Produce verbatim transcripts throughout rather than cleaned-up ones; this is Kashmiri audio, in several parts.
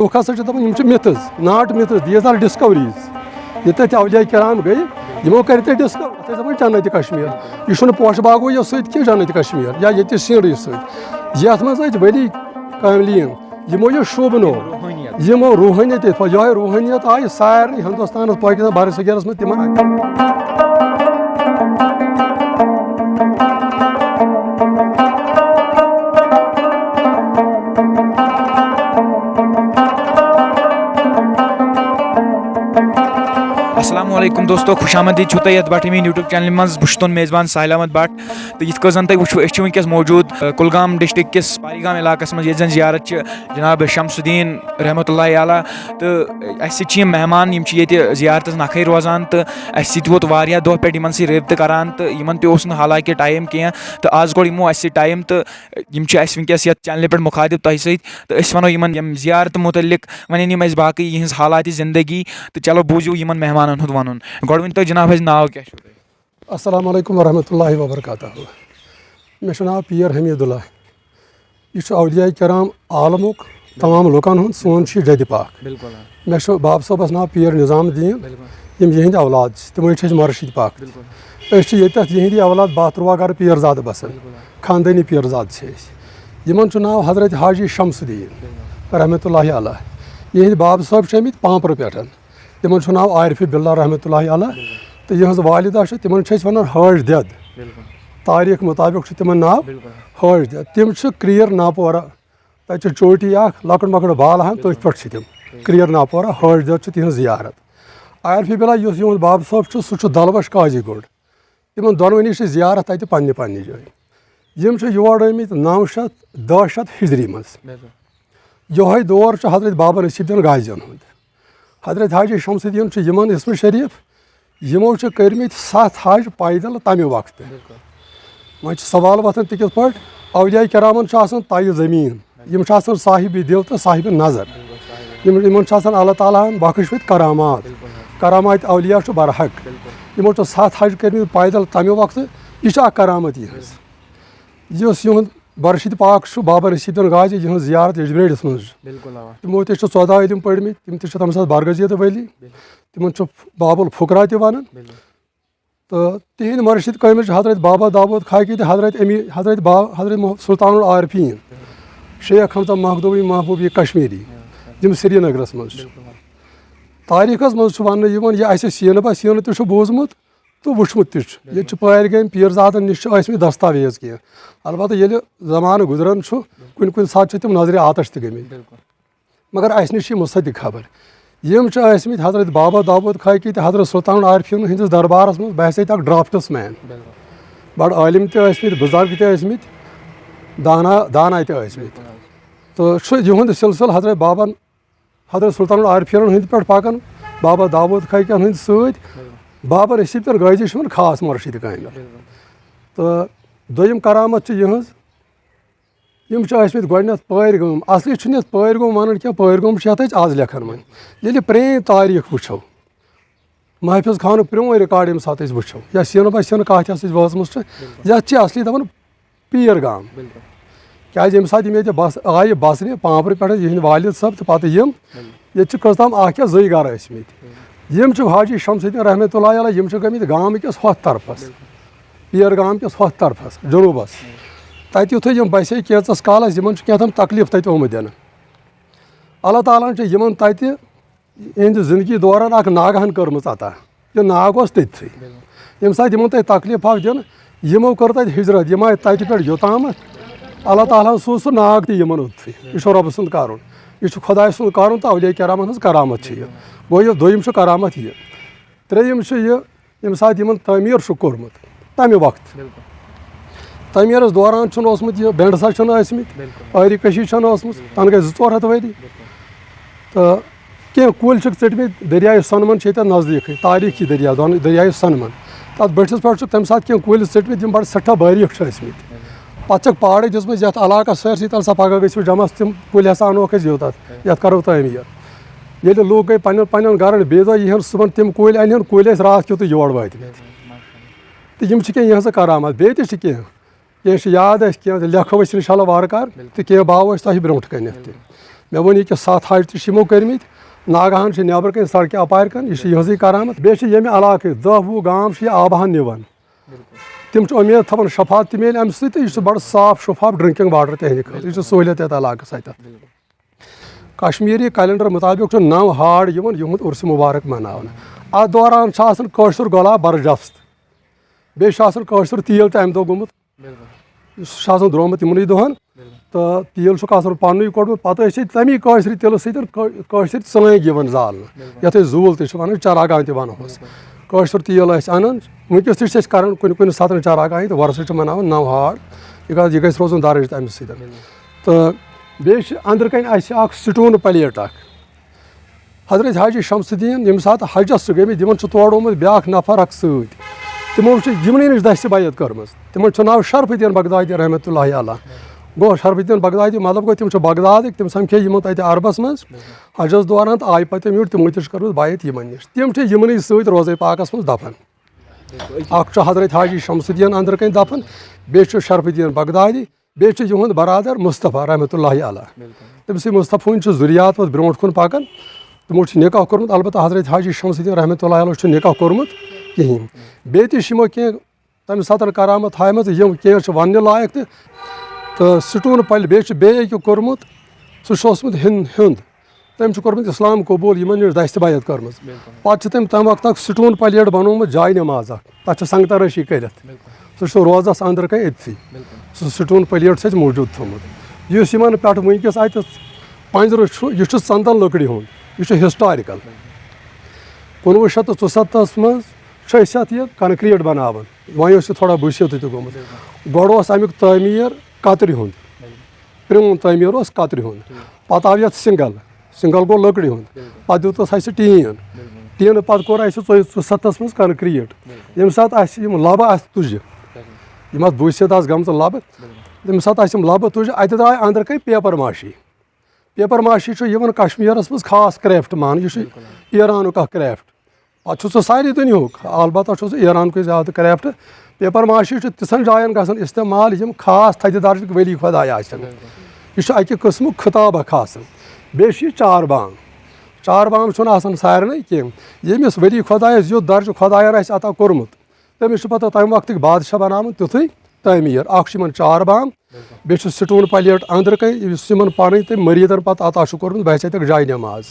لُکھ ہسا چھِ دَپان، یِم چھِ myths، not myths، these are discoveries۔ ییٚتٮ۪تھ تہِ اولیاء کرام گٔے، یِمو کٔرۍ تَتہِ discover، اَتھ ٲسۍ دَپان جنت کشمیر۔ یہِ چھُنہٕ پوشہٕ باغو یوت سۭتۍ کینٛہہ جنت کشمیر یا ییٚتہِ scenery سۭتۍ۔ یَتھ منٛز ٲسۍ ؤلی کاملین، یِمو یہِ شوٗبنو، یِمو روحٲنیت ییٚتہِ پٲٹھۍ، یِہوٚے روحٲنیت آیہِ سارنٕے ہندوستانس، پٲکستان، بر صغیٖرس منٛز تِمن اَتھِ۔ السلام علیکم دوستو، خوش آمدید چھو تۄہہِ یتھ بٹھ میٲنۍ YouTube چینلہِ منٛز۔ بہٕ چھُس تُہُنٛد میزبان ساحل احمد بٹ۔ تہٕ یِتھ کٔنۍ زن تۄہہِ وٕچھو، أسۍ چھِ وٕنکیٚس موجود، آ، کُلگام ڈسٹرکٹ کِس پاری گام علاقس منٛز، ییٚتہِ زن زیارت چھِ جناب شمس الدین رحمتہ اللہ علیہ۔ تہٕ اَسہِ سۭتۍ چھِ یِم مہمان، یِم چھِ ییٚتہِ زیارتس نکھے روزان، تہٕ اَسہِ سۭتۍ ووت واریاہ دۄہ پٮ۪ٹھ یِمن سۭتۍ رٲبطہٕ کران، تہٕ یِمن تہِ اوس نہٕ حالانکہِ ٹایم کینٛہہ، تہٕ آز کوٚڑ یِمو اَسہِ سۭتۍ ٹایم، تہٕ یِم چھِ اَسہِ وٕنکیٚس یَتھ چینلہِ پٮ۪ٹھ مُخاطب تۄہہِ سۭتۍ، تہٕ أسۍ وَنو یِمَن یِم زیارتہٕ مُتعلِق، وَنن یِم اَسہِ باقٕے یِہٕنٛز حالاتِ زِندگی۔ تہٕ چلو بوٗزِو یِمَن مہمانَن ہُنٛد وَنُن۔ گۄڈٕ ؤنۍ تو جناب اَسہِ ناو کیٛاہ چھُو تۄہہِ؟ السلام علیکم ورحمۃ اللہ وبرکاتہ۔ مےٚ چھُ ناو پیٖر حمیٖد اللہ۔ یہِ چھُ اولیاء کرام عالمُک تمام لُکن ہُنٛد، سون چھُ یہِ جدِ پاک۔ بِلکُل، آ۔ مےٚ چھُ باب صٲبس ناو پیٖر نظام الدین۔ بِلکُل۔ یِم یِہِنٛدۍ اولاد چھِ، تِمے چھِ أسۍ مرشد پاک۔ بِلکُل۔ أسۍ چھِ ییٚتٮ۪تھ یِہِنٛدی اولاد باتھروا گرٕ پیٖر زادٕ بسان۔ بِلکُل، آ۔ خاندٲنی پیٖر زادٕ چھِ أسۍ۔ یِمن چھُ ناو حضرت حاجی شمس الدین، بِلکُل۔ رحمتہ اللہ علیہ۔ یِہِنٛدۍ باب صٲب چھِ آمٕتۍ پامپرٕ پٮ۪ٹھ۔ تِمن چھُ ناو عارف باللہ رحمتہ اللہ علیہ۔ بِلکُل۔ تہٕ یِہٕنٛز والدہ چھِ، تِمن چھِ أسۍ ونان حٲج دٮ۪د۔ بِلکُل۔ تاریخ مُطابق چھُ تِمن ناو، بِلکُل۔ حٲج دٮ۪د۔ تِم چھِ کرٛیٖر ناپورہ۔ تَتہِ چھِ چوٹی اَکھ، لۄکُٹ مۄکُٹ بالہٕ ہن، تٔتھۍ پٮ۪ٹھ چھِ تِم۔ کرٛیٖر ناپورہ حٲج دٮ۪د چھِ تِہٕنٛز زیارت۔ عارفِ بِلا یُس یِہُنٛد باب صٲب چھُ، سُہ چھُ دلوش قاضی گُنٛڈ۔ تِمن دۄنوٕنی چھِ زیارت تَتہِ پننہِ پننہِ جایہِ۔ یِم چھِ یور آمٕتۍ نَو شیٚتھ دَہ شیٚتھ ہِجری منٛز۔ بِلکُل۔ یِہوٚے دور چھُ حضرت بابا نصیب الدین غازیَن ہُنٛد۔ حضرت حاجی شمس الدین چھُ یِمن اسم شریف، یِمو چھِ کٔرمٕتۍ ستھ حج پیدل تَمہِ وقتہٕ۔ بِلکُل۔ وۄنۍ چھُ سوال وۄتھان، تہِ کِتھ پٲٹھۍ؟ اولیاء کرامن چھُ آسان تَیہِ زٔمیٖن، یِم چھِ آسان صاحب دِل تہٕ صاحب نظر۔ بِلکُل، صاحب۔ یِم، یِمن چھِ آسان اللہ تعالیٰ ہن بخشوٕتۍ کرامات۔ بِلکُل، حظ۔ کرامات اولیاء چھُ برحق۔ بِلکُل۔ یِمو چھُ ستھ حج کٔرمٕتۍ پیدل تَمہِ وقتہٕ، یہِ چھُ اکھ کرامت یِہٕنٛز۔ یُس یِہُنٛد مرشد پاک چھُ بابا نصیب الدین غازی، یِہٕنٛز زیارت یجبیرِس منٛز چھِ۔ بِلکُل، اَوا۔ تِمو تہِ چھِ ژۄداہ علم پٔرمٕتۍ، تِم تہِ چھِ تَمہِ ساتہٕ برگزیدٕ ؤلی۔ بِلکُل۔ تِمن چھُ باب الفقرا تہِ وَنان۔ بِلکُل۔ تہٕ تِہِنٛدۍ مرشد کٲمِل چھِ حضرت بابا داوود خاکی تہٕ حضرت امی، حضرت با-، حضرت مح-، سلطان العارفین، شیخ حمزہ مخدومی محبوبی کشمیری، یِم سرینگرس منٛز چھِ۔ بِلکُل۔ تاریخس منٛز چھُ وننہٕ یِوان، یہِ اَسہِ سیٖنہٕ بہ سیٖنہٕ تہِ چھُ بوٗزمُت تہٕ وُچھمُت تہِ چھُ۔ ییٚتہِ چھِ پٲرۍ گٲمۍ پیٖر زادن نِش چھِ ٲسمٕتۍ دستاویز کینٛہہ۔ البتہ ییٚلہِ زمانہٕ گُزران چھُ، کُنہِ کُنہِ ساتہٕ چھِ تِم نظرِ آتش تہِ گٔمٕتۍ۔ بِلکُل۔ مگر اَسہِ نِش چھِ مُصدِق خبر۔ یِم چھِ ٲسمٕتۍ حضرت بابا داوود خاکی تہٕ حضرت سلطان العارفین ہٕنٛدِس دربارس منٛز، بہٕ ہسا تہِ اکھ draft man۔ بِلکُل۔ بڑٕ عٲلِم تہِ ٲسمٕتۍ، بُزرگ تہِ ٲسمٕتۍ، دانا، دانا تہِ ٲسمٕتۍ۔ بِلکُل حظ۔ تہٕ چھُ یِہُنٛد سلسلہٕ حضرت بابن، حضرت سلطان العارفینن ہٕنٛدِ پٮ۪ٹھ پکان، بابا داوود خاکین ہٕنٛدِ سۭتۍ۔ بِلکُل۔ بابا رشید پٮ۪ٹھ غازی چھُ یِمن خاص مرشد کامل۔ بِلکُل۔ تہٕ دوٚیِم کرامت چھِ یِہٕنٛز، یِم چھِ ٲسمٕتۍ گۄڈٕنٮ۪تھ پٲرۍ گٲم۔ اصلی چھُنہٕ یَتھ پٲرۍ گوم وَنان کینٛہہ، پٲرۍ گوم چھِ یَتھ أسۍ آز لیکھان وۄنۍ۔ ییٚلہِ پرٛٲنۍ تاریٖخ وٕچھو، محفظ خانُک پرٛون record ییٚمہِ ساتہٕ أسۍ وٕچھو، یا سیٖنہٕ بَے سیٖنہٕ کَتھ یَس أسۍ وٲژمٕژ چھِ، یَتھ چھِ اصلی دَپان پیٖر گام۔ بِلکُل۔ کیٛازِ ییٚمہِ ساتہٕ یِم ییٚتہِ بَس-، آیہِ بَسنہِ پامپرٕ پٮ۪ٹھٕ، یِہِنٛدۍ والد صٲب تہٕ پَتہٕ یِم، بِلکُل۔ ییٚتہِ چھِ کٔژ تام اَکھ یا زٕے گَرٕ ٲسمٕتۍ۔ بِلکُل۔ یِم چھِ حاجی شمس الدین رحمتہ اللہ علیہ، یِم چھِ گٔمٕتۍ گامہٕ کِس ہۄتھ طرفَس۔ بِلکُل۔ پیر گام کِس ہۄتھ طرفس، جنوٗبس۔ تتہِ یُتھُے یِم بسے کینٛژس کالس، یِمن چھُ کینٛہہ تام تکلیف تتہِ آمُت دِنہٕ۔ اللہ تعالیٰ ہن چھِ یِمن تتہِ یِہنٛدِ زندگی دوران اکھ ناگہن کٔرمٕژ عطا۔ یہِ ناگ اوس تٔتتھٕے۔ ییٚمہِ ساتہٕ یِمن تتہِ تکلیف آو دِنہٕ، یِمو کٔر تتہِ ہجرت، یِم آیہِ تتہِ پٮ۪ٹھ یوٚتامتھ۔ اللہ تعالیٰ ہن سوٗز سُہ ناگ تہِ یِمن اوٚتتھٕے۔ یہِ چھُ رۄبہٕ سُنٛد کرُن۔ یہِ چھُ خۄداے سُنٛد کرُن تہٕ اولیاء کرامن ہٕنٛز کرامت چھِ یہِ۔ گوٚو، یہِ دوٚیِم چھُ کرامت یہِ۔ ترٛیٚیِم چھُ یہِ، ییٚمہِ ساتہٕ یِمن تعمیٖر چھُ کوٚرمُت، تَمہِ وقتہٕ۔ بِلکُل۔ تعمیٖرَس دوران چھُنہٕ اوسمُت یہِ، بینڈ سا چھُنہٕ ٲسمٕتۍ، بِلکُل۔ ٲری کٔشی چھَنہٕ ٲسمٕژ، بِلکُل۔ تَنہٕ گٔے زٕ ژور ہَتھ ؤری۔ بِلکُل۔ تہٕ کینٛہہ کُلۍ چھِکھ ژٔٹمٕتۍ، دٔریاے سۄنہٕ مَن چھِ ییٚتٮ۪تھ نزدیٖکٕے، تاریٖخی دٔریاو، دۄن-، دٔریاے سۄنہٕ مَن۔ تَتھ بٔٹھِس پٮ۪ٹھ چھُکھ تَمہِ ساتہٕ کینٛہہ کُلۍ ژٔٹمٕتۍ، یِم بَڑٕ سٮ۪ٹھاہ باریٖک چھِ ٲسمٕتۍ۔ بِلکُل۔ پَتہٕ چھَکھ پہاڑٕے دِژمٕژ یَتھ علاقَس سٲرسٕے، تَلہٕ سا پَگاہ گٔژھِو جمع، تِم کُلۍ ہسا اَنوکھ أسۍ یوٚتَتھ، بِلکُل۔ یَتھ کَرو تعمیٖر۔ ییٚلہِ لوٗکھ گٔے پننٮ۪ن پننٮ۪ن گرن، بیٚیہِ دۄہ یِہن صُبحن تِم کُلۍ اَنہن، کُلۍ ٲسۍ راتھ کیُتھُے یور وٲتۍ مٕتۍ۔ تہٕ یِم چھِ کینٛہہ یِہٕنٛزٕ کرامات، بیٚیہِ تہِ چھِ کینٛہہ، کینٛہہ چھِ یاد اَسہِ، کینٛہہ لیکھو أسۍ اِنشاء اللہ وارٕ کارٕ، بِلکُل۔ تہٕ کینٛہہ باوو أسۍ تۄہہِ برونٛٹھ کَنٮ۪تھ تہِ۔ بِلکُل۔ مےٚ ووٚن، یہِ کہِ ستھ حج تہِ چھِ یِمو کٔرمٕتۍ، ناگہان چھِ نٮ۪برٕ کَنۍ سڑکہِ اَپارِ کَن، یہِ چھِ یِہٕنٛزٕے کرامت۔ بیٚیہِ چھِ ییٚمہِ علاقٕکۍ دَہ وُہ گام چھِ یہِ آبہٕ ہن نِوان۔ تِم چھِ اُمید تھاوان شفاعت تہِ میلہِ اَمہِ سۭتۍ، تہٕ یہِ چھُ بڑٕ صاف شفاف drinking water تِہنٛدِ خٲطرٕ، یہِ چھُ سہوٗلیت یَتھ علاقَس اَتٮ۪تھ۔ کشمیٖری calendar مُطابق چھُ نَو ہاڑ یِوان یِہُنٛد عُرسہِ مُبارک مناونہٕ۔ اَتھ دوران چھُ آسان کٲشُر گۄلاب برجستہٕ، بیٚیہِ چھُ آسان کٲشُر تیٖل تہِ اَمہِ دۄہ گوٚمُت۔ سُہ چھُ آسان درٛامُت یِمنٕے دۄہَن۔ تہٕ تیٖل چھُکھ آسان پَننُے کوٚڑمُت۔ پَتہٕ ٲسۍ أسۍ تَمی کٲشرِ تیٖلہٕ سۭتۍ کٲ-، کٲشِرۍ ژٲنٛگۍ یِوان زالنہٕ، یَتھ أسۍ زوٗل تہِ چھِ وَنان، چراگاہ تہِ وَنہوس۔ کٲشُر تیٖل ٲسۍ اَنان۔ وٕنکیٚس تہِ چھِ أسۍ کَران کُنہِ کُنہِ ساتہٕ چراگاہ ییٚتہِ وۄرثہٕ چھِ مَناوان نَو ہاڑ۔ یہِ گژھِ، یہِ گژھِ روزُن درٕج تَمہِ سۭتۍ۔ تہٕ بیٚیہِ چھِ أنٛدرٕ کَنۍ اَسہِ اَکھ stone plate اَکھ۔ حضرت حاجی شمس الدین ییٚمہِ ساتہٕ حجس چھِ گٔمٕتۍ، یِمن چھُ تورٕ آمُت بیٛاکھ نفر اکھ سۭتۍ۔ تِمو چھِ یِمنٕے نِش دستہِ بیعت کٔرمٕژ۔ تِمن چھُ ناو شرف الدین بغدادی رحمتہ اللہ علیہ۔ گوٚو شرف الدین بغدادی، مطلب گوٚو، تِم چھِ بغدادٕکۍ، تِم سمکھے یِمن تتہِ عربس منٛز حجس دوران تہٕ آیہِ پتہٕ تِم یور، تِمو تہِ چھِ کٔرمٕژ بیعت یِمن نِش۔ تِم چھِ یِمنٕے سۭتۍ روضے پاکس منٛز دفن۔ اکھ چھُ حضرت حاجی شمس الدین أنٛدرٕ کنہِ دفن، بیٚیہِ چھُ شرف الدین بغدادی، بیٚیہِ چھُ یِہُنٛد برادر مصطفیٰ رحمتہ اللہ علیہ۔ تٔمۍ سٕے مصطفیٰ ہٕنٛدۍ چھِ ذُریات پتہٕ برونٛٹھ کُن پکان۔ تِمو چھُ نکاح کوٚرمُت، البتہ حضرت حاجی شمس الدین رحمتہ اللہ علیہ چھُ نکاح کوٚرمُت کِہیٖنۍ۔ بیٚیہِ تہِ چھِ یِمو کینٛہہ تَمہِ ساتہٕ کرامت ہایمَژٕ، یِم کینٛہہ چھِ وَننہِ لایق تہِ۔ تہٕ stone plate، بیٚیہِ چھُ بیٚیہِ أکیُو کوٚرمُت، سُہ چھُ اوسمُت ہِن-، ہیوٚنٛد۔ تٔمۍ چھُ کوٚرمُت اسلام قبوٗل، یِمن نِش دستہِ بیعت کٔرمٕژ۔ پتہٕ چھِ تٔمۍ تَمہِ وقتہٕ اکھ stone plate بنوومُت جاے نماز اکھ، تَتھ چھِ سنٛگہٕ ترٲشی کٔرِتھ۔ سُہ چھُ روزس أنٛدرٕ کنہِ أتھی۔ سُہ stone plate چھُ اَسہِ موٗجوٗد تھوٚومُت۔ یُس یِمن پٮ۪ٹھ وٕنکیٚس اَتہِ پنجرٕ چھُ، یہِ چھُ سندن لٔکرِ ہُنٛد، یہِ چھُ historical۔ کُنوُہ شیٚتھ تہٕ ژُسَتتھس منٛز چھِ أسۍ اَتھ یہِ concrete بناوان۔ وۄنۍ اوس یہِ تھوڑا بُسِتھ تہِ گوٚمُت۔ گۄڈٕ اوس اَمیُک تعمیٖر کترِ ہُنٛد، پرٛون تعمیٖر اوس کترِ ہُنٛد۔ پتہٕ آو یَتھ single، single گوٚو لٔکرِ ہُنٛد۔ پتہٕ دیُت اَسہِ ٹیٖن، ٹیٖنہٕ پتہٕ کوٚر اَسہِ ژۄیہِ ژُسَتتھس منٛز concrete۔ ییٚمہِ ساتہٕ اَسہِ یِم لبہٕ اَتھ تُجہِ، یِم اَتھ بُسِتھ آسہٕ گٔمژٕ لبہٕ، ییٚمہِ ساتہٕ اَسہِ یِم لبہٕ تُجہِ، اَتہِ درٛاے أنٛدرٕ کنہِ paper mache۔ Paper mache چھُ یِوان کشمیٖرس منٛز خاص craft ماننہٕ، یہِ چھُ ایرانُک اکھ craft۔ پتہٕ چھُ سُہ سارے دُنیاہُک، البتہ چھُ سُہ ایرانکُے زیادٕ craft۔ Paper mache چھُ تِژھن جاین گژھان استعمال، یِم خاص تھدِ درجٕکۍ ولی خۄداے آسن۔ یہِ چھُ اکہِ قٕسمُک خطاب اکھ آسان۔ بیٚیہِ چھُ یہِ چار بام۔ چار بام چھُنہٕ آسان سارنٕے کینٛہہ۔ ییٚمِس ولی خۄدایس یُتھ درجہٕ خۄداین آسہِ عطا کوٚرمُت، تٔمِس چھُ پتہٕ تمہِ وقتٕکۍ بادشاہ بناوان تیُتھُے تعمیٖر۔ اکھ چھُ یِمن چار بام، بیٚیہِ چھُ stone plate أنٛدرٕ کنہِ، یُس یِمن پنٕنۍ تٔمۍ مٔریٖدن پتہٕ عطا چھُ کوٚرمُت، بہٕ ہسا تھکھ جاے نماز۔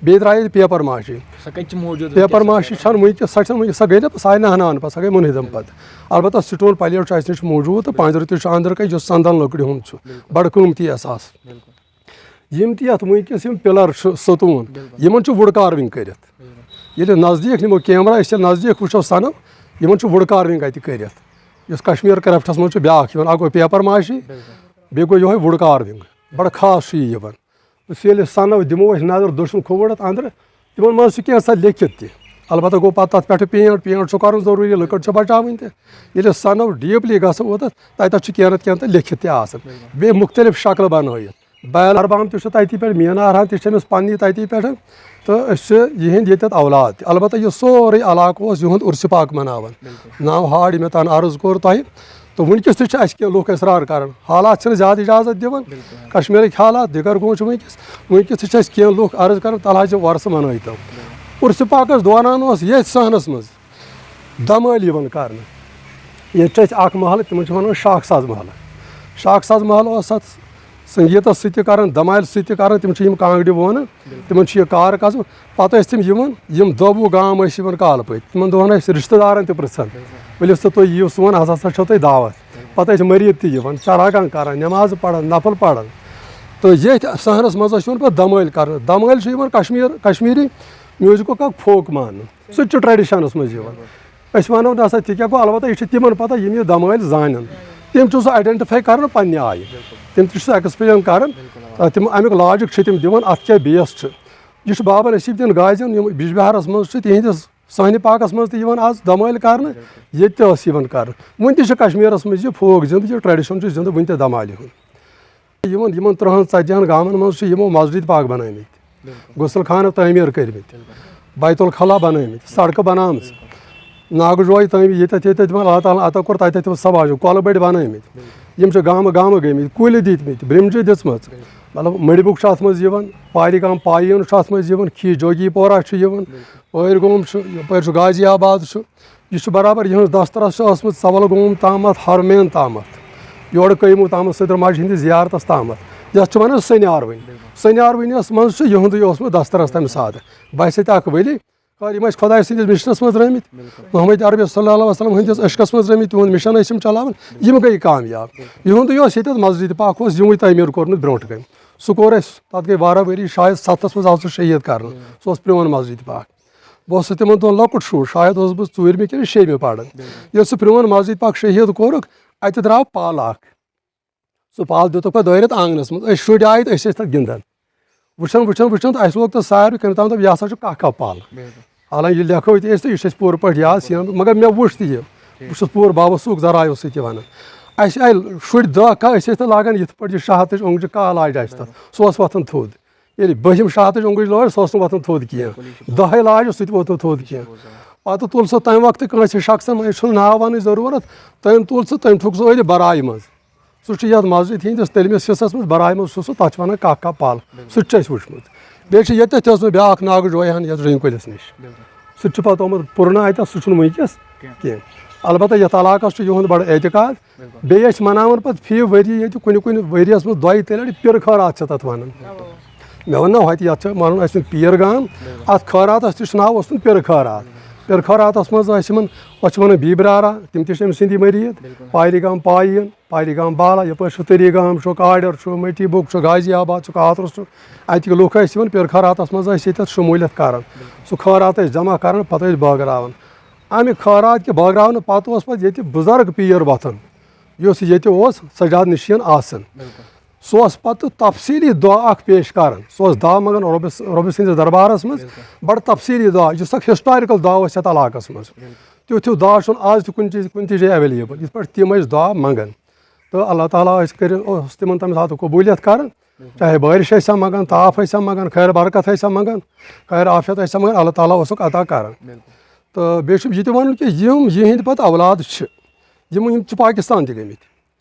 بیٚیہِ درٛایہِ ییٚتہِ paper mache۔ سۄ کتہِ چھِ موٗجوٗد paper وٕنکیٚس؟ Mache چھَنہٕ وٕنکیٚس، سۄ چھَنہٕ وٕنکیٚس، سۄ گٔے نہ، سۄ آیہِ نہٕ ہناہن پتہٕ، سۄ گٔے مُنحدم پتہٕ۔ البتہ stone plate چھُ اَسہِ نِش موٗجوٗد تہٕ پنجرٕ تہِ چھُ أنٛدرٕ کنہِ، یُس سندن لٔکرِ ہُنٛد چھُ، بڑٕ قۭمتی احساس۔ یِم تہِ یَتھ وٕنکیٚس یِم pillar چھِ، ستوٗن، یِمن چھُ wood carving کٔرِتھ۔ ییٚلہِ نزدیٖک نِمو camera، أسۍ ییٚلہِ نزدیٖک وٕچھو سَنو، یِمن چھُ wood carving اَتہِ کٔرِتھ۔ یُس کشمیر craftس منٛز چھُ بیٛاکھ یِوان، اَکھ گوٚو paper mache، بیٚیہِ گوٚو یِہوٚے wood carving۔ بڑٕ خاص چھُ یہِ یِوان۔ أسۍ ییٚلہِ سَنو دِمو أسۍ نظر دٔچھُن کھووُر اَتھ أنٛدرٕ، تِمن منٛز چھُ کینٛژھا لیکھِتھ تہِ۔ البتہ گوٚو پتہٕ تَتھ پٮ۪ٹھٕ paint، paint چھُ کَرُن ضروٗری، لٔکٕر چھِ بچاوٕنۍ تہِ۔ ییٚلہِ أسۍ سَنو deeply گژھو اوٚتَتھ، تَتٮ۪تھ چھُ کینٛہہ نتہٕ کینٛہہ تہٕ لیکھِتھ تہِ آسان۔ بیٚیہِ مُختٔلِف شکلہٕ بنٲیِتھ۔ بیل اربام تہِ چھُ تَتی پٮ۪ٹھ، مینار ہن تہِ چھِ أمِس پننی تَتی پٮ۪ٹھ، تہٕ أسۍ چھِ یِہِنٛدۍ ییٚتٮ۪تھ اولاد تہِ۔ البتہ یہِ سورُے علاقہٕ اوس یِہُنٛد عُرسہِ پاک مناوان۔ ناو ہاڑ یہِ مےٚ تَنہٕ عرض کوٚر تۄہہِ، تہٕ وٕنکیٚس تہِ چھِ اَسہِ کینٛہہ لُکھ اصرار کران۔ حالات چھِنہٕ زیادٕ اجازت دِوان، کشمیٖرٕکۍ حالات دِگر گوٚو چھُ وٕنکیٚس۔ وٕنکیٚس تہِ چھِ اَسہِ کینٛہہ لُکھ عرض کران، تَلہٕ حظ یہِ وۄرثہٕ منٲیتو۔ عُرسہِ پاکس دوران اوس ییٚتھۍ صحنس منٛز دمٲلۍ یِوان کرنہٕ۔ ییٚتہِ چھُ اَسہِ اکھ محلہٕ، تِمن چھِ وَنان شاخ ساز محلہٕ۔ شاخ ساز محلہٕ اوس اَتھ سنگیٖتس سۭتۍ تہِ کران، دمالہِ سۭتۍ تہِ کران، تِم چھِ یِم کانٛگرِ وونان، تِمن چھُ یہِ کار کھسان۔ پتہٕ ٲسۍ تِم یِوان، یِم دَہ وُہ گام ٲسۍ یِوان کالہٕ پٔتۍ، تِمن دۄہن ٲسۍ رِشتہٕ دارن تہِ پرژھان، ؤلِو سا تُہۍ یِیِو سون، اَسہِ ہسا چھو تۄہہِ دعوت۔ پتہٕ ٲسۍ مٔریٖد تہِ یِوان، چراگاہ کران، نمازٕ پران، نفل پران۔ تہٕ ییٚتھۍ صحنس منٛز ٲسۍ یِوان پتہٕ دمٲلۍ کرنہٕ۔ دمٲلۍ چھُ یِوان کشمیر، کشمیٖری میوٗزکُک اکھ فوک ماننہٕ۔ سُہ تہِ چھُ ٹریڈیشنس منٛز یِوان۔ أسۍ وَنو نہ سا تہِ کیٛاہ گوٚو، البتہ یہِ چھُ تِمن پتہ یِم یہِ دمٲلۍ زانن۔ تِم چھِ سُہ identify کران پننہِ آیہِ۔ تِم تہِ چھِ سُہ explain کران۔ آ، تِم اَمیُک logic چھِ تِم دِوان، اَتھ کیٛاہ base چھُ۔ یہِ چھُ بابا نصیب الدین غازیَن، یِم بِجبِہارَس منٛز چھِ، تِہِنٛدِس صحنہِ پاکَس منٛز تہِ یِوان آز دمٲلۍ کرنہٕ، ییٚتہِ تہِ ٲس یِوان کرنہٕ۔ وُنہِ تہِ چھِ کشمیٖرَس منٛز یہِ فوک زِندٕ، یہِ tradition چھُ زِندٕ وُنہِ تہِ دمالہِ ہُنٛد۔ یِمن، یِمن ترٕٛہن ژتجی ہن گامن منٛز چھِ یِمو مسجد پاک بنٲومٕتۍ، غسل خانہٕ تعمیٖر کٔرمٕتۍ، بیت الخلا بنٲومٕتۍ، سڑکہٕ بنامژٕ، ناگہٕ جوے تعمیٖر، ییٚتٮ۪تھ ییٚتٮ۪تھ تِمن اللہ تعالیٰ ہن عطا کوٚر، تتٮ۪تھ تِمن سب آسان، کۄلہٕ بٔڑۍ بنٲومٕتۍ۔ یِم چھِ گامہٕ گامہٕ گٔمٕتۍ، کُلۍ دِتمٕتۍ، برٛمجہِ دِژمٕژ، مطلب مٔڈِبُک چھُ اَتھ منٛز یِوان، پاری گام پایِن چھُ اَتھ منٛز یِوان، کھی جوگی پورہ چھُ یِوان، پٲرۍ گوم چھُ، یَپٲرۍ چھُ غازی آباد چھُ۔ یہِ چھُ برابر یِہٕنٛز دسترس چھِ ٲسمٕژ ژَوَل گوم تامَتھ، ہرمین تامَتھ، یورٕ کٔیموٗ تامَتھ، سٔدٕر ماجہِ ہِنٛدِس زیارتَس تامَتھ، یَتھ چھِ وَنان سٔنیاروٕنۍ۔ سٔنیاروٕنِس منٛز چھُ یِہُنٛدُے اوسمُت دسترس تَمہِ ساتہٕ۔ بَسہِ تہِ اَکھ ؤلی، خٲر، یِم ٲسۍ خۄداے سٕنٛدِس مِشنَس منٛز درٛٲمٕتۍ، محمد عربی صلی اللہ علیہ وسلم ہٕنٛدِس عشقَس منٛز درٛٲمٕتۍ، تِہُنٛد مِشن ٲسۍ یِم چلاوان، یِم گٔے کامیاب۔ یِہُنٛدُے اوس ییٚتٮ۪تھ مسجد پاک اوس یِموٕے تعمیٖر کوٚرمُت برٛونٛٹھ کَنہِ۔ سُہ کوٚر اَسہِ، تَتھ گٔے واریاہ ؤری، شاید ستھَس منٛز آو سُہ شہیٖد کرنہٕ۔ سُہ اوس پرٛون مسجد پاک۔ بہٕ اوسُس تِمن دۄہن لۄکُٹ شُر، شاید اوسُس بہٕ ژوٗرمہِ کِنہٕ شیٚیمہِ پران۔ ییٚلہِ سُہ پرٛون مسجد پاک شہیٖد کوٚرُکھ، اَتہِ درٛاو پالہٕ اکھ۔ سُہ پل دیُتُکھ پتہٕ دٲرِتھ آنٛگنس منٛز۔ أسۍ شُرۍ آے تہٕ أسۍ ٲسۍ تتھ گِنٛدان۔ وٕچھان، وٕچھان، وٕچھان تہٕ اَسہِ لوگ تتھ ساروٕے کٔمۍ تام دوٚپ، "یہِ ہسا چھُ کاہ کاہ پل۔" حالانکہ یہِ لیکھو تہِ أسۍ تہٕ یہِ چھُ اَسہِ پوٗرٕ پٲٹھۍ یاد سیٖن، مگر مےٚ وُچھ تہِ یہِ۔ بہٕ چھُس پوٗرٕ باوثوق ذرایعو سۭتۍ یہِ ونان۔ اَسہِ آے شُرۍ دَہ کاہ، أسۍ ٲسۍ نہٕ لاگان یِتھ پٲٹھۍ یہِ شہادتٕچ اونٛگجہِ کاہ لاجہِ اَسہِ تتھ۔ سُہ اوس وۄتھان تھوٚد۔ ییٚلہِ بٔہِم شہادتٕچ اونٛگٕج لٲج، سُہ اوس نہٕ وۄتھان تھوٚد کینٛہہ۔ دَہے لاجہِ، سُہ تہِ ووٚتھ نہٕ تھوٚد کینٛہہ۔ پتہٕ تُل سُہ تمہِ وقتہٕ کٲنٛسہِ شخصن، وۄنۍ چھُنہٕ ناو ونٕچ ضروٗرت، تٔمۍ تُل سُہ، تٔمۍ ٹھُک سُہ أرِ برایہِ منٛز۔ سُہ چھُ یَتھ مسجد ہِنٛدِس تٔلمِس حصس منٛز، برایہِ منٛز چھُ سُہ، تَتھ چھِ وَنان کاہ کاہ پَل۔ سُہ تہِ چھُ اَسہِ وٕچھمُت۔ بیٚیہِ چھِ ییٚتٮ۪تھ تہِ ٲسمٕژ بیٛاکھ ناگہٕ جویہِ ہَن یَتھ ڈرٛنٛگۍ کُلِس نِش۔ سُہ تہِ چھُ پَتہٕ آمُت پُرنہٕ اَتٮ۪تھ، سُہ چھُنہٕ وٕنکیٚس کینٛہہ۔ البتہ یَتھ علاقَس چھُ یِہُنٛد بَڑٕ اعتقاد۔ بیٚیہِ ٲسۍ مَناوان پَتہٕ فی ؤری ییٚتہِ کُنہِ کُنہِ ؤریَس منٛز دۄیہِ ترٛےٚ لَٹہِ پِرٕ خٲرات چھِ تَتھ وَنان۔ مےٚ ووٚن نہ ہوٚتہِ، یَتھ چھِ وَنان ٲسۍ تِم پیٖر گام، اَتھ خٲراتَس تہِ چھُ ناو اوسمُت پِرٕ خٲرات۔ پِرٕ خٲراتَس منٛز ٲسۍ یِمَن، أسۍ چھِ وَنان بیبرارا، تِم تہِ چھِ أمۍ سٕنٛدی مٔریٖد۔ پایری گام پایِن، پایری گام بالا، یَپٲرۍ چھُ تٔری گام چھُ، کاڈر چھُ، مٔٹی بُک چھُ، غازی آباد چھُ، کاترُس چھُ۔ اَتِکۍ لُکھ ٲسۍ یِوان پِرٕ خٲراتَس منٛز، ٲسۍ ییٚتٮ۪تھ شموٗلیت کَران۔ سُہ خٲرات ٲسۍ جمع کَران، پَتہٕ ٲسۍ بٲگراوان۔ اَمہِ خٲرات کہِ بٲگراونہٕ پَتہٕ اوس پَتہٕ ییٚتہِ بُزرگ پیٖر وۄتھان، یُس ییٚتہِ اوس سجاد نشین آسان۔ سُہ اوس پَتہٕ تفصیٖلی دعا اکھ پیش کران۔ سُہ اوس دعا منٛگان رۄبَس، رۄبہٕ سٕنٛدِس دربارس منٛز۔ بڑٕ تفصیٖلی دعا، یُس اکھ historical دعا اوس یَتھ علاقس منٛز۔ تیُتھ ہیوٗ دعا چھُنہٕ آز تہِ کُنہِ چیٖز، کُنہِ تہِ جایہِ available، یِتھ پٲٹھۍ تِم ٲسۍ دعا منٛگان۔ تہٕ اللہ تعالیٰ ٲسۍ کٔرِتھ، اوس تِمن تَمہِ ساتہٕ قبوٗلیت کران۔ چاہے بٲرِش ٲسۍ سا منٛگان، تاپھ ٲسۍ سا منٛگان، خیر برکت ٲسۍ سا منٛگان، خیر عافیت ٲسۍ سا منٛگان، اللہ تعالیٰ اوسُکھ عطا کران۔ تہٕ بیٚیہِ چھُم یہِ تہِ وَنُن کہِ یِم یِہِنٛدۍ پَتہٕ اولاد چھِ، یِم، یِم چھِ پاکِستان تہِ گٔمٕتۍ۔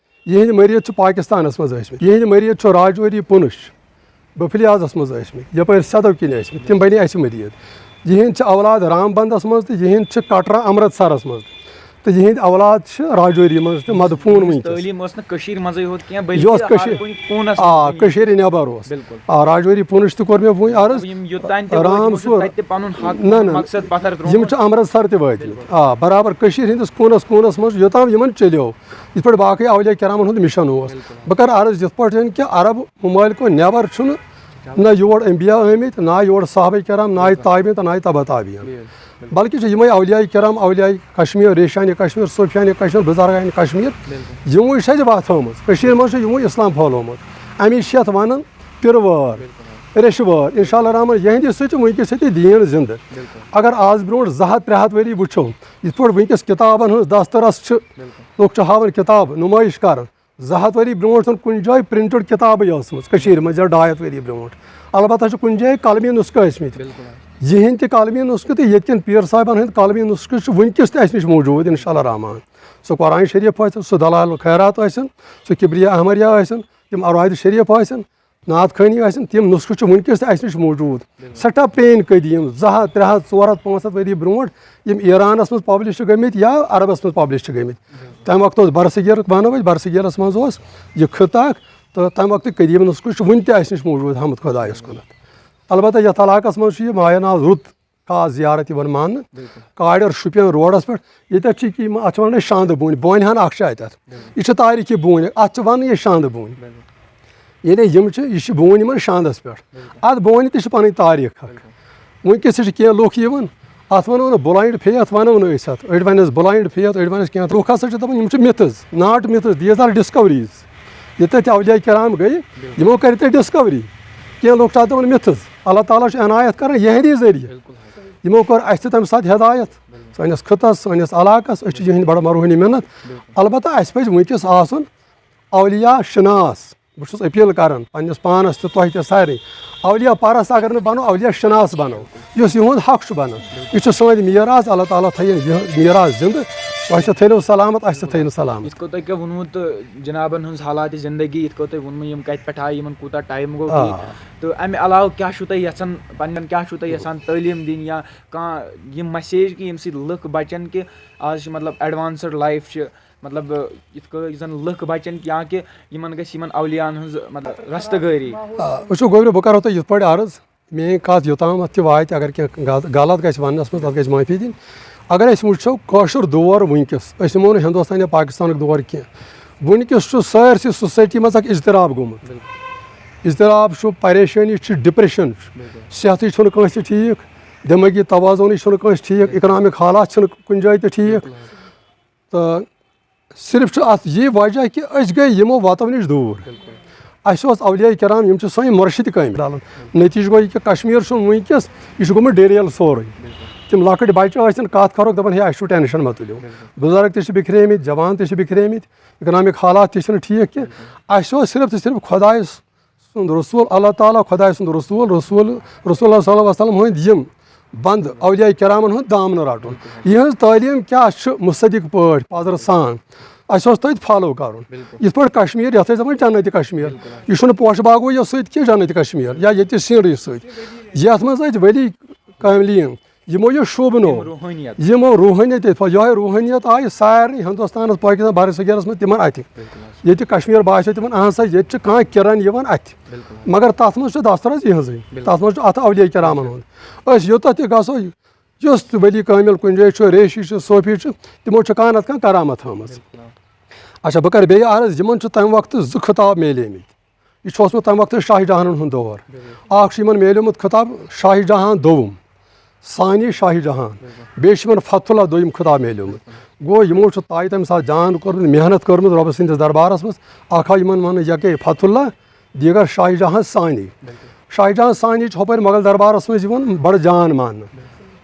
یِہِنٛدۍ مٔریٖد چھِ پاکِستانَس منٛز ٲسۍمٕتۍ۔ یِہِنٛدۍ مٔریٖد چھُ راجوری پُنٕش، بٕفلیازَس منٛز ٲسۍمٕتۍ، یَپٲرۍ سیدو کِنۍ ٲسۍمٕتۍ۔ تِم بَنے اَسہِ مٔریٖد۔ یِہِنٛدۍ چھِ اولاد رام بندَس منٛز تہٕ یِہِنٛدۍ چھِ کٹرا امرتسرَس منٛز۔ تہٕ یِہِنٛدۍ اولاد چھِ راجوری منٛز تہِ مدفوٗن وٕنکیٚس۔ تعلیٖم ٲس نہٕ کٔشیٖرِ منٛزٕے ہوت کینٛہہ، بلکہِ یۄس ہر کٔشیٖر، کُنہِ کوٗنَس آ، منٛز۔ کٔشیٖرِ نٮ۪بر اوس۔ بِلکُل۔ آ، راجوری پُنٕش تہِ کوٚر مےٚ وٕنۍ عرض۔ یِم یوٚتام تہِ رام وٲتۍ، یِمو چھُ سور۔ تَتہِ تہِ پَنُن حق، نہ، نہ۔ مقصد پَتھر ترٛوومُت۔ یِم چھِ امرتسر تہِ وٲتمٕتۍ۔ بِلکُل۔ آ، برابر کٔشیٖرِ ہٕنٛدِس کوٗنَس کوٗنَس منٛز یوٚتام یِمن چلیو، یِتھ پٲٹھۍ باقٕے اولیاء کرامن ہُنٛد مِشن اوس۔ بِلکُل۔ بہٕ کرٕ عرض یِتھ پٲٹھۍ کہِ عرب ممٲلکو نٮ۪بر چھُنہٕ نہ یور انبیاء آمٕتۍ، نہ یور صحابہ کرام، نہ آیہِ تابعین تہٕ نہ آیہِ تبع تابعین۔ بِلکُل۔ بلکہِ چھِ یِمے اولیاء کرام، اولیاء کشمیر، ریشانِ کشمیر، صوفیانِ کشمیر، بزرگانِ کشمیر، بِلکُل۔ یِموٕے چھِ اَسہِ وَتھ ہٲومٕژ۔ کٔشیٖرِ منٛز چھُ یِموٕے اسلام پھٲلومُت۔ اَمی چھِ یَتھ وَنان پِرٕ وٲر، ریٚشہِ وٲر۔ انشاء اللہ الرحمن، یِہِنٛدِ سۭتۍ چھُ وٕنکیٚس ییٚتہِ دیٖن زِندٕ۔ بِلکُل۔ اگر آز برونٛٹھ زٕ ہَتھ ترٛےٚ ہَتھ ؤری وٕچھو، یِتھ پٲٹھۍ وٕنکیٚس کِتابَن ہٕنٛز دسترس چھِ، بِلکُل۔ لُکھ چھِ ہاوان کِتاب، نُمٲیِش کَران۔ زٕ ہَتھ ؤری برونٛٹھ چھُنہٕ کُنہِ جایہِ printed کِتابٕے ٲسمٕژ کٔشیٖرِ منٛز یا ڈاے ہَتھ ؤری برونٛٹھ۔ البتہ چھِ کُنہِ جایہِ قلمی نُسخہٕ ٲسمٕتۍ۔ بِلکُل۔ یِہِنٛدۍ تہِ قلمی نُسخہٕ تہٕ ییٚتہِ کٮ۪ن پیٖر صٲبَن ہٕنٛدۍ قلمی نُسخہٕ چھِ وٕنکیٚس تہِ اَسہِ نِش موٗجوٗد، انشاء اللہ الرحمن۔ سُہ قرآن شریٖف ٲسِن، سُہ دلائل الخیرات ٲسِن، سُہ کبریہ احمریہ ٲسِن، تِم اوراد شریٖف ٲسِن، نعت خوانی ٲسِن، تِم نُسخہٕ چھِ وٕنکیٚس تہِ اَسہِ نِش موٗجوٗد۔ بِلکُل۔ سٮ۪ٹھاہ پرٛٲنۍ قدیٖم، زٕ ہَتھ، ترٛےٚ ہَتھ، ژور ہَتھ، پانٛژھ ہَتھ ؤری برونٛٹھ یِم ایرانَس منٛز publish چھِ گٔمٕتۍ یا عربَس منٛز publish چھِ گٔمٕتۍ۔ بِلکُل۔ تَمہِ وقتہٕ اوس برصغیٖرُک وَنو أسۍ، برصغیٖرَس منٛز اوس یہِ خطہٕ اکھ، تہٕ تَمہِ وقتٕکۍ قدیٖم نُسخہٕ چھِ وٕنہِ تہِ اَسہِ نِش موٗجوٗد، حمد خۄدایَس کُنَتھ۔ البتہ یَتھ علاقَس منٛز چھُ یہِ مایہِ ناز رُت خاص زیارت یِوان ماننہٕ۔ بِلکُل۔ کاڈٮ۪ر شُپین روڈَس پٮ۪ٹھ، ییٚتٮ۪تھ چھِ یِم، اَتھ چھِ وَنان أسۍ شاندٕ بوٗنۍ، بونہِ ہَن اَکھ چھِ اَتٮ۪تھ۔ بِلکُل۔ یہِ چھِ تاریٖخی بوٗنۍ، اَتھ چھِ وَنان یہِ شاندٕ بوٗنۍ۔ بِلکُل۔ یعنی یِم چھِ، یہِ چھِ بوٗنۍ یِمَن شاندَس پٮ۪ٹھ۔ بِلکُل۔ اَتھ بونہِ تہِ چھِ پَنٕنۍ تاریٖخ اَکھ۔ بِلکُل۔ وٕنکیٚس تہِ چھِ کینٛہہ لُکھ یِوان، اَتھ وَنو نہٕ blind faith وَنو نہٕ أسۍ اَتھ، أڑۍ وَنٮ۪س blind faith، أڑۍ وَنٮ۪س کینٛہہ۔ لُکھ ہَسا چھِ دَپان یِم چھِ myths، not myths، these are discoveries۔ ییٚتٮ۪تھ تہِ اولیاء کرام گٔے، بِلکُل۔ یِمو کَرِ تَتہِ discovery۔ کینٛہہ لُکھ چھِ اَتھ دَپان myths، اللہ تعالیٰ چھُ عنایت کران یِہِنٛدی ذٔریعہٕ۔ بِلکُل حظ۔ یِمو کٔر اَسہِ تہِ تَمہِ ساتہٕ ہدایت، بِلکُل۔ سٲنِس خٕطس، سٲنِس علاقَس، أسۍ چھِ یِہِنٛدۍ بڑٕ مروہنی منت۔ بِلکُل۔ البتہ اَسہِ پَزِ وٕنکیٚس آسُن اولیاء شناس۔ بہٕ چھُس appeal کران پننِس پانَس تہٕ تۄہہِ تہِ سارنٕے، اولیاء پرست اگر نہٕ بنو، اولیاء شناس بنو، یُس یِہُنٛد حق چھُ بنان۔ یہِ چھُ سٲنۍ میراث، اللہ تعالیٰ تھٲیِن یہِ میراث زِندٕ۔ تۄہہِ تہِ تھٲینو سلامت، اَسہِ تہِ تھٲینو سلامت۔ یِتھ کٔنۍ تۄہہِ کیٛاہ ووٚنوُ تہٕ جنابن ہٕنٛز حالات زندگی، یِتھ کٔنۍ تۄہہِ ووٚنوُ یِم کتہِ پٮ۪ٹھ آیہِ، یِمن کوٗتاہ ٹایم گوٚو آ۔ بیٚیہِ، تہٕ امہِ علاوٕ کیٛاہ چھُو تۄہہِ یژھان، پننٮ۪ن کیٛاہ چھُو تۄہہِ یژھان تعلیٖم دِنۍ یا کانٛہہ یِم مسیج کہِ ییٚمہِ سۭتۍ لُکھ بچن کہِ آز چھِ مطلب ایڈوانسڈ لایف چھِ، مطلب یِتھ کٔنۍ زن لُکھ بچن یا کہِ یِمن گژھِ یِمن اولیاہن ہٕنٛز مطلب رستہٕ گٲری۔ آ، وٕچھِو گوٚبرِ، بہٕ کرو تۄہہِ یِتھ پٲٹھۍ عرض، میٲنۍ کتھ یوٚتامتھ تہِ واتہِ، اگر کینٛہہ غل- غلط گژھِ وننس منٛز، تتھ گژھِ معٲفی دِنۍ۔ اگر أسۍ وٕچھو کٲشُر دور وٕنکیٚس، أسۍ نِمو نہٕ ہندوستان یا پاکستانُک دور کینٛہہ، وٕنکیٚس چھُ سٲرسٕے سوسایٹی منٛز اکھ اضطراب گوٚمُت۔ اضطراب چھُ، پریشٲنی چھِ، ڈپریشن چھُ، صحتٕے چھُنہٕ کٲنٛسہِ ٹھیٖک، دٮ۪مٲغی توازنٕے چھُنہٕ کٲنٛسہِ ٹھیٖک، اکنامک حالات چھِنہٕ کُنہِ جایہِ تہِ ٹھیٖک۔ تہٕ صرف چھُ اتھ یی وجہ کہِ أسۍ گٔے یِمو وتو نِش دوٗر۔ اسہِ اوس اولیاء کرام، یِم چھِ سٲنۍ مرشد کامہِ۔ نتیجہٕ گوٚو یہِ کہِ کشمیر چھُنہٕ وٕنکیٚس، یہِ چھُ گوٚمُت ڈیریل سورُے۔ تِم لۄکٕٹۍ بچہِ ٲسۍ نہٕ کتھ کرُکھ، دپان ہے اسہِ چھُ ٹینشن، مہ تُلِو۔ بزرگ تہِ چھِ بکھریمٕتۍ، جوان تہِ چھِ بکھریمٕتۍ، اکنامک حالات تہِ چھِنہٕ ٹھیٖک کینٛہہ۔ اسہِ اوس صرف تہٕ صرف خۄدایس سُنٛد رسول، اللہ تعالیٰ، خۄداے سُنٛد رسول، رسول، رسول اللہ صلی اللہ علیہ وسلم ہٕنٛدۍ یِم بنٛد اولیاء کرامن ہُنٛد دامنہٕ رٹُن۔ یِہٕنٛز تعلیٖم کیٛاہ چھِ مصدق پٲٹھۍ پازرٕ سان اَسہِ اوس تٔتھۍ فالو کرُن۔ یِتھ پٲٹھۍ کشمیر، یتھ أسۍ دپان جنت کشمیر، یہِ چھُنہٕ پوشہٕ باغوٕے یوت سۭتۍ کینٛہہ جنت کشمیر یا ییٚتہِ سیٖنری سۭتۍ، یتھ منٛز أسۍ ؤلی کاملین یِمو یہِ شوٗبنو، روحٲنیت۔ یِمو روحٲنیت ییٚتہِ پھٔہل-، یِہوٚے روحٲنیت آیہِ سارنٕے ہندوستانس، پٲکستان، بر صغیرس منٛز تِمن اتھِ۔ ییٚتہِ کشمیر باسیو تِمن، اہن سا، ییٚتہِ چھِ کانٛہہ کرن یِوان اتھِ۔ مگر تتھ منٛز چھُ دسترس یِہٕنٛزٕے۔ تتھ منٛز چھُ اتھ اولیاء کرامن ہُنٛد۔ أسۍ یوٚتتھ تہِ گژھو، یُس تہِ ولی کامل کُنہِ جایہِ چھُ، ریشی چھُ، صوفی چھُ، تِمو چھِ کانٛہہ نتہٕ کانٛہہ کرامت تھٲومٕژ۔ اچھا، بہٕ کرٕ بیٚیہِ عرض، یِمن چھُ تمہِ وقتہٕ زٕ خطاب میلیمٕتۍ۔ یہِ چھُ اوسمُت تَمہِ وقتہٕ شاہ جہانَن ہُنٛد دور۔ اَکھ چھُ یِمَن میلیومُت خطاب شاہ جہان دوٚوُم، ثانی شاہ جہان۔ بیٚیہِ چھُ یِمَن فتح اللہ دوٚیِم خطاب میلیومُت۔ گوٚو، یِمو چھُ طے تَمہِ ساتہٕ جان کوٚرمُت، محنت کٔرمٕژ رۄبہٕ سٕنٛدِس دربارَس منٛز۔ اَکھ آو یِمَن وَننہٕ یَکے فتح اللہ، دیٖگر شاہ جہان ثانی۔ شاہ جہان ثانی چھُ ہُپٲرۍ مۄغل دربارَس منٛز یِوان بَڑٕ جان ماننہٕ۔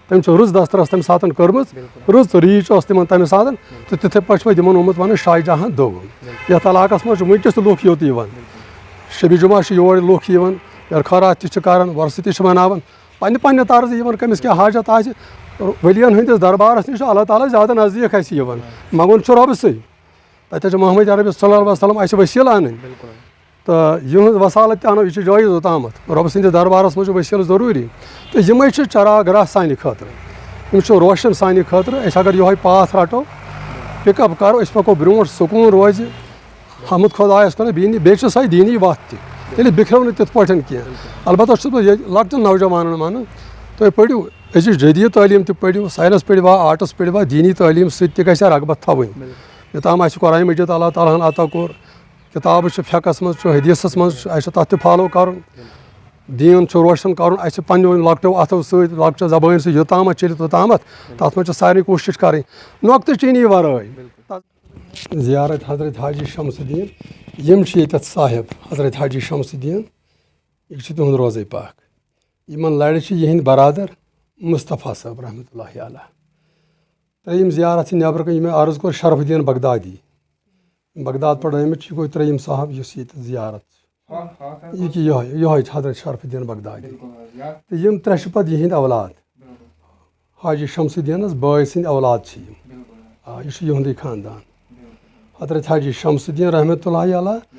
تٔمۍ چھُ رٕژ دسترس تَمہِ ساتہٕ کٔرمٕژ، رٕژ ریٖچ ٲس تِمن تَمہِ ساتہٕ، تہٕ تِتھے پٲٹھۍ چھِ پَتہٕ یِمن آمُت وَننہٕ شاہ جہان دوٚوُم۔ یَتھ علاقس منٛز چھُ وٕنکیٚس تہِ لُکھ یوٚت یِوان۔ شبِ جمعہ چھِ یور لُکھ یِوان، یَرٕ خٲرات تہِ چھِ کران، وۄرثہٕ تہِ چھِ مناوان، پننہِ پننہِ طرزٕ یِوان، کٔمِس کیٛاہ حاجت آسہِ۔ ؤلین ہٕنٛدِس دربارس نِش چھُ اللہ تعالیٰ زیادٕ نزدیٖک اَسہِ یِوان، منٛگُن چھُ رۄبہٕ سٕے۔ تَتہِ چھُ محمد عربی صلی اللہ علیہ وسلم اَسہِ وسیٖلہٕ اَنٕنۍ۔ تہٕ یِہٕنٛز وسالت تہِ اَنو، یہِ چھُ جٲیِز اوٚتامَتھ۔ رۄبہٕ سٕنٛدِس دربارَس منٛز چھُ وسیٖلہٕ ضروٗری۔ تہٕ یِمَے چھِ چراغ راہ سانہِ خٲطرٕ۔ یِم چھِ روشَن سانہِ خٲطرٕ۔ أسۍ اگر یِہوٚے پاتھ رَٹو، پِک اَپ کَرو، أسۍ پَکو برٛونٛٹھ، سکوٗن روزِ۔ حمد خۄدایَس کُن، بیٚیہِ نی-، بیٚیہِ چھِ سۄے دیٖنی وَتھ تہِ۔ تیٚلہِ بِکھرو نہٕ تِتھ پٲٹھۍ کینٛہہ۔ البتہ چھُس بہٕ یہِ لۄکٹٮ۪ن نوجوانَن وَنان، تُہۍ پٔرِو أزِچ جدیٖد تعلیٖم تہِ پٔرِو، ساینَس پٔرِوا، آرٹٕس پٔرِوا، دیٖنی تعلیٖم سۭتۍ تہِ گژھِ رغبت تھاوٕنۍ۔ یوٚتام اَسہِ قرآن مجیٖد اللہ تعالیٰ ہَن عطا کوٚر، کِتابہٕ چھِ، فقہس منٛز چھُ، حدیثس منٛز چھُ، اَسہِ چھُ تَتھ تہِ فالو کَرُن۔ دیٖن چھُ روشن کَرُن، اَسہِ چھِ پننیو لۄکٹیو اَتھو سۭتۍ، لۄکچہِ زبٲنۍ سۭتۍ یوٚتامَتھ چٔلِتھ توٚتامَتھ، تَتھ منٛز چھِ سارنٕے کوٗشِش کَرٕنۍ، نۄقطہٕ چیٖنی وَرٲے۔ زیارت حضرت حاجی شمس الدین، یِم چھِ ییٚتٮ۪تھ صاحب، حضرت حاجی شمس الدین، یہِ چھِ تِہُنٛد روزے پاک۔ یِمن لَرِ چھِ یِہِنٛدۍ برادر مصطفیٰ صٲب رحمتہ اللہ علیہ۔ ترٛیٚیِم زیارت چھِ نٮ۪برٕ کَنۍ، یِمَے عرض کوٚر، شرف الدین بغدادی۔ بغداد پٮ۪ٹھ آمٕتۍ چھِ، یہِ گوٚو ترٛیٚیِم صاحب یُس ییٚتہِ زیارت چھِ۔ یہِ کہِ یِہوٚے، یِہوٚے چھِ حضرت شرف الدین بغدادی۔ تہٕ یِم ترٛےٚ چھِ پَتہٕ یِہِنٛدۍ اولاد۔ حاجی شمس الدینَس بٲے سٕنٛدۍ اولاد چھِ یِم۔ آ، یہِ چھُ یِہُنٛدُے خاندان۔ حضرت حاجی شمس الدین رحمتہ اللہ علیہ،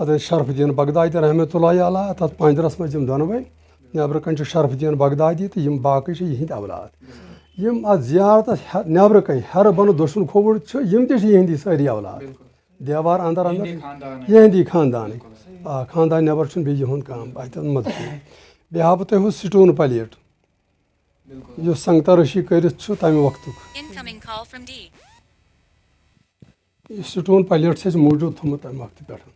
حضرت شرف الدین بغدادی رحمتہ اللہ علیہ، تَتھ پنجرَس منٛز یِم دۄنوَے۔ نٮ۪برٕ کَنۍ چھُ شرف الدین بغدادی تہٕ یِم باقٕے چھِ یِہِنٛدۍ اولاد۔ یِم اَتھ زیارتَس ہہ-، نٮ۪برٕ کَنۍ، ہیٚرٕ بۄنہٕ دٔچھُن کھووُر چھُ، یِم تہِ چھِ یِہِنٛدی سٲری اولاد۔ دیوار اندر اندر یِہِنٛدی خاندانٕے۔ آ، خاندان نٮ۪بر چھُنہٕ بیٚیہِ یِہُنٛد کانٛہہ، اَتہِ مَدتٕے۔ بیٚیہِ ہاوٕ تۄہہِ ہُہ سٹون پلیٹ، یُس سنگتر رشی کٔرِتھ چھُ تَمہِ وقتُک۔ Incoming call from D۔ یہِ سٹون پلیٹ چھُ اَسہِ موٗجوٗد تھوٚمُت تَمہِ وقتہٕ پٮ۪ٹھ۔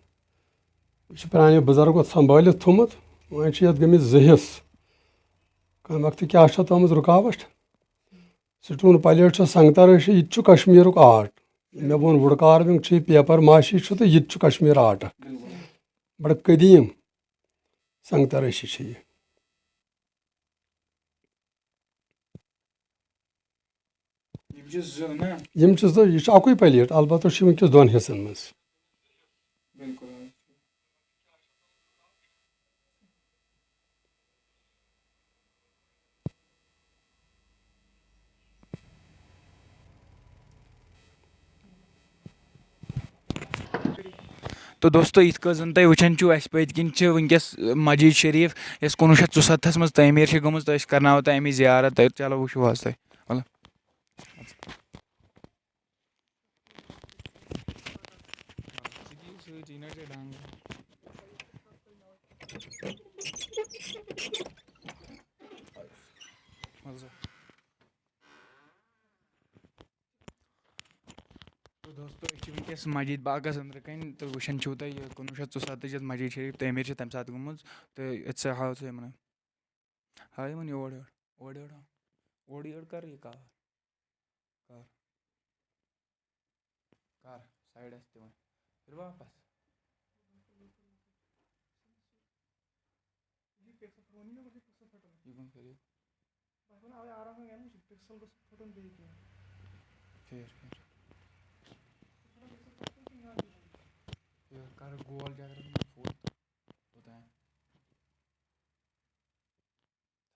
یہِ چھُ پرٛانیو بُزرگو سنبھٲلِتھ تھوٚمُت۔ وۄنۍ چھِ یَتھ گٔمٕتۍ زٕ حصہٕ۔ کَمہِ وقتہٕ کیٛاہ چھےٚ تھٲومٕژ رُکاوَٹ؟ سٹون پلیٹ چھُ سنگتر رشی، یہِ تہِ چھُ کشمیٖرُک آرٹ۔ مےٚ ووٚن وُڈ کاروِنگ چھُ یہِ، پیپر ماشی چھُ تہٕ یہِ تہِ چھُ کشمیٖر آرٹک۔ بڑٕ قدیٖم سنگتر رشی چھِ یہِ۔ یِم چھِ زٕ نا؟ یِم چھِ زٕ، یہِ چھُ اَکُے پلیٹ، البتہ چھُ وٕنکیٚس دۄن حصن منٛز۔ بِلکُل حظ۔ تہٕ دوستو، یِتھ کٔنۍ زَن تُہۍ وٕچھان چھِو، اَسہِ پٔتۍ کِنۍ چھِ وٕنکیٚس مسجد شریف، یۄس کُنوُہ شیٚتھ ژُسَتھَس منٛز تعمیٖر چھِ گٔمٕژ، تہٕ أسۍ کرناوو تۄہہِ اَمِچ زیارت۔ تہٕ چلو، وٕچھِو حظ تُہۍ۔ مطلب، تہٕ دوستو، أسۍ چھِ وٕنکیٚس مسجد باغس أنٛدرٕ کَنۍ، تہٕ وٕچھان چھِو تُہۍ، یہِ کُنوُہ شیٚتھ ژُسَتتھ یَتھ مسجد شریف تعمیٖر چھِ، تَمہِ ساتہٕ گٔمٕژ۔ تہٕ أتھۍ سا ہاو ژٕ یِمن، ہاو یِمن یورٕ یورٕ، اورٕ یورٕ ہاو، اورٕ یورٕ کر یہِ کار، کر، کر سایڈس تہِ وۄنۍ، پھِر واپس۔ یہِ کُن پھِر یہِ۔ پھِر، پھِر۔ یہِ کر گول چکرس منٛز فُل، توٚتام۔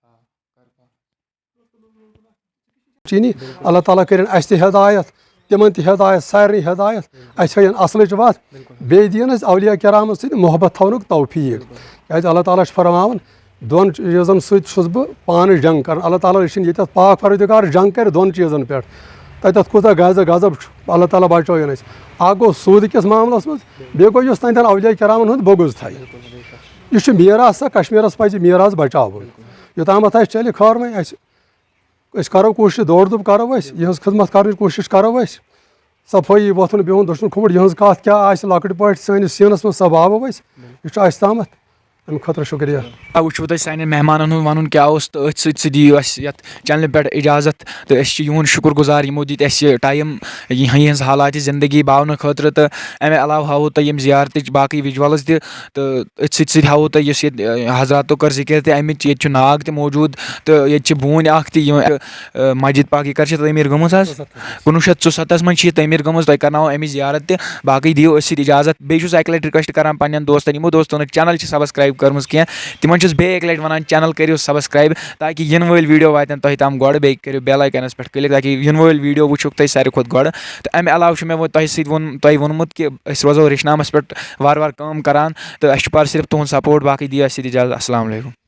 آ، کر پاس۔ چینی، اللہ تعالیٰ کٔرِن اَسہِ تہِ ہدایت، تِمن تہِ ہدایت، سارنٕے ہدایت۔ اَسہِ ہٲیِن اَصلٕچ وَتھ، بیٚیہِ دِیِن اَسہِ اولیاء کرامَس سۭتۍ محبت تھاونُک توفیٖق۔ کیٛازِ اللہ تعالیٰ چھُ فرماوان، دۄن چیٖزن سۭتۍ چھُس بہٕ پانہٕ جنگ کران۔ اللہ تعالیٰ رٔچھِن ییٚتٮ۪تھ پاک پروردگار جنگ کرِ دۄن چیٖزن پٮ۪ٹھ۔ تَتٮ۪تھ کوٗتاہ غضب، غضب چھُ، اللہ تعالیٰ بچٲوِن اَسہِ۔ اکھ گوٚو سوٗدٕ کِس معاملس منٛز، بیٚیہِ گوٚو یُس تَتٮ۪ن اولیاء کرامن ہُنٛد بغض تھایہِ۔ یہِ چھُ میٖراث، سا کشمیٖرس پزِ میٖراث بچاوُن۔ یوٚتامتھ اَسہِ چلہِ خٲر وۄنۍ اَسہِ۔ أسۍ کرو کوٗشش، دورٕ دُب کرو أسۍ، یِہٕنٛز خدمت کرنٕچ کوٗشش کرو أسۍ۔ صفٲیی وۄتھُن بِہُن، دٔچھُن کھووُر، یِہٕنٛز کتھ کیٛاہ آسہِ لۄکٕٹۍ پٲٹھۍ سٲنِس سیٖنس منٛز، سۄ باوو أسۍ۔ یہِ چھُ اَسہِ تامتھ، اَمہِ خٲطرٕ شُکریہ۔ آ، وٕچھِو تُہۍ سانٮ۪ن مہمانن ہُنٛد ونُن کیٛاہ اوس، تہٕ أتھۍ سۭتۍ سۭتۍ دِیِو اَسہِ یتھ چینلہِ پٮ۪ٹھ اجازت، تہٕ أسۍ چھِ یِہُنٛد شُکر گُزار، یِمو دِتۍ اَسہِ یہِ ٹایم، یہِ، یِہٕنٛز حالات زندگی باونہٕ خٲطرٕ، تہٕ امہِ علاوٕ ہاوو تۄہہِ یِم زیارتٕچ باقٕے وِجولز تہِ، تہٕ أتھۍ سۭتۍ سۭتۍ ہاوو تۄہہِ یُس ییٚتہِ، ٲں، حضراتو کٔر ذِکر تہِ اَمِچ، ییٚتہِ چھُ ناگ تہِ موٗجوٗد، تہٕ ییٚتہِ چھِ بوٗنۍ اکھ تہِ، یِم، ٲں، مسجد پاک، یہِ کر چھِ تعمیٖر گٔمٕژ حظ؟ کُنوُہ شیٚتھ ژُسَتتھَس منٛز چھِ یہِ تعمیٖر گٔمٕژ، تۄہہِ کرناوو اَمِچ زیارت تہِ، باقٕے دِیِو أسۍ سۭتۍ اجازت۔ بیٚیہِ چھُس اَکہِ لَٹہِ request کران پننٮ۪ن دوستن، یِمو دوستو نہٕ channel چھِ subscribe کٔرمٕژ کینٛہہ، تِمن چھُس بیٚیہِ اَکہِ لَٹہِ وَنان، channel کٔرِو subscribe، تاکہِ یِنہٕ وٲلۍ video واتن تۄہہِ تام گۄڈٕ، بیٚیہِ کٔرِو bell icon پٮ۪ٹھ click، تاکہِ یِنہٕ وٲلۍ video وٕچھُکھ تۄہہِ ساروی کھۄتہٕ گۄڈٕ۔ تہٕ اَمہِ علاوٕ چھُ مےٚ وۄنۍ تۄہہِ سۭتۍ ووٚن، تۄہہِ ووٚنمُت کہِ أسۍ روزو ریٚشنامَس پٮ۪ٹھ وارٕ وارٕ کٲم کران، تہٕ اَسہِ چھُ پَتہٕ صرف تُہُنٛد support، باقٕے دِیِو اَسہِ سۭتۍ اِجازت۔ السلام علیکم۔